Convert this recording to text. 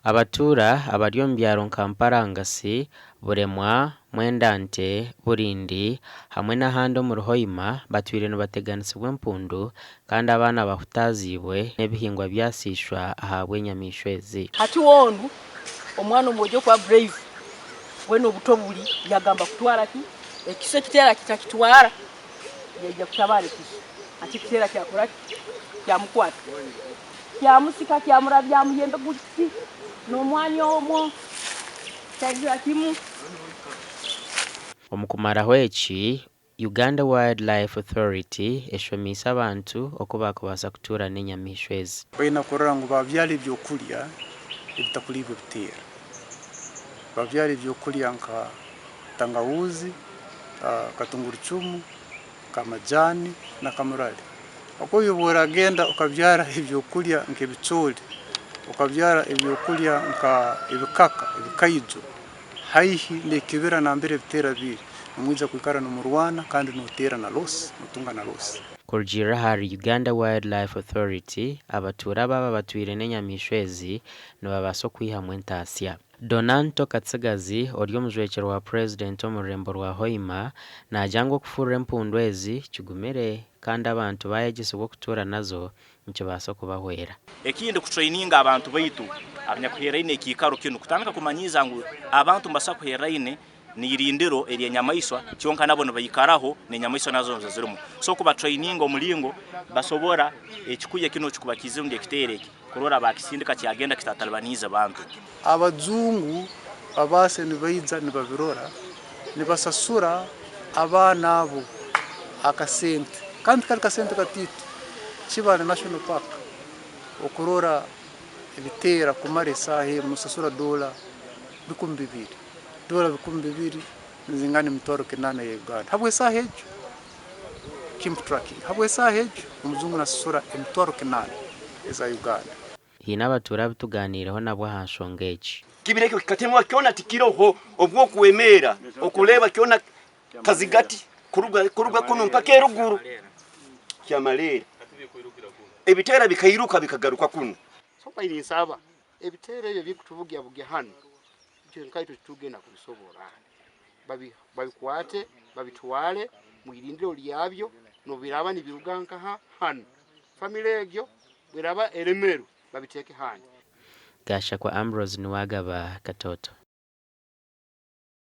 Abatuura abari omu byaro nka Mparangasi, Buremwa, Mwendante, Burindi hamwe n'ahandi omuri Hoima batwire nibateganisibwa empundu kandi abaana bahutaaziibwe n'ebihingwa byasiishwa ahabw'enyamaishwa ezi. Hati onu omwana omwojo kuba brave weena obuto buri yagamba kutwara ki ekiso ekiteera kitakitwara yaija kutabaara ekiso hati ekiteera kyakora ki kyamukwata kyamusika kyamurabya aha muyembe guti n'omwanya omwo kyaizira kimu. Omu kumaraho eki, Uganda Wildlife Authority eshomiise abantu oku baakubaasa kutuura n'enyamaishwa ezi. Baine kurora ngu babyara ebyokurya ebitakuribwa ebiteera. Babyara ebyokurya nka tangawuzi, katungurucumu, kamajani na kamurari. Ahakuba iwe bw'oragenda okabyara ebyokurya nk'ebicoori, okabyara ebyokurya nka ebikaka, ebikaijo, haihi n'ekibira nambere ebiteera biri, nimwija kwikara nimurwana kandi noteera na loss, notunga na loss. Kurugiirira ahari Uganda Wildlife Authority, abatuura baaba batwire n'enyamaishwa ezi nibabaasa okwihamu entaasya. Donanto Katsigazi, ori omujwekyerwa wa Purezidenti omu rurembo rwa Hoima, naagira ngu okufurura empundu ezi kigumire kandi abantu baayegyesibwa okutuura nazo nikibaasa okubahwera. Ekindi kutureyininga abantu baitu abanyakuherraine ekiikaro kinu kutandika kumanyiiza ngu abantu nibasobora kuherraine n'irindiro ery'enyamaiswa kyonka nabo nibaikaraho n'enyamaiswa nazo nizo zirimu. So kubatrayininga omulingo basobora ekikuya kinu ekikuba kiizire rundi ekiteero eki kurora bakisindika kyagenda kitatalibaniize bantu. Abajungu babaase nibaija nibabirora, nibasasura abaana abo akasente kandi tikari kasente kataito, Kibale National Park okurora ebiteera kumara esaaha emwe nosasura doola 2000, doola 2000 nizingana emitwaro kinaana eya Uganda habw'esaaha egyo, Chimp tracking, habw'esaaha egyo omujungu nasasura emitwaro kinaana eza Uganda. Haine abatuura abu tugaaniireho nabo aha nshonga egi. Kibira ekyo kikatemwa kyona tikiroho obw'okwemeera okureeba kyona kazigati kuruga kuruga kunu mpaka eruguru kyamaleera. Ebiteera bikairuka bikagaruka kunu. So mbaire ninsaba ebiteera ebyo ebirikutubugyabugya hanu itwe nkaitwe titugenda kubisobora. Babikwate babitware mwirindiro ryabyo nobiraba nibiruga nkaha hanu family egyo bweraba eremerwe babiteeke handi. Gashakwa Ambrose niwe agaba Katoto.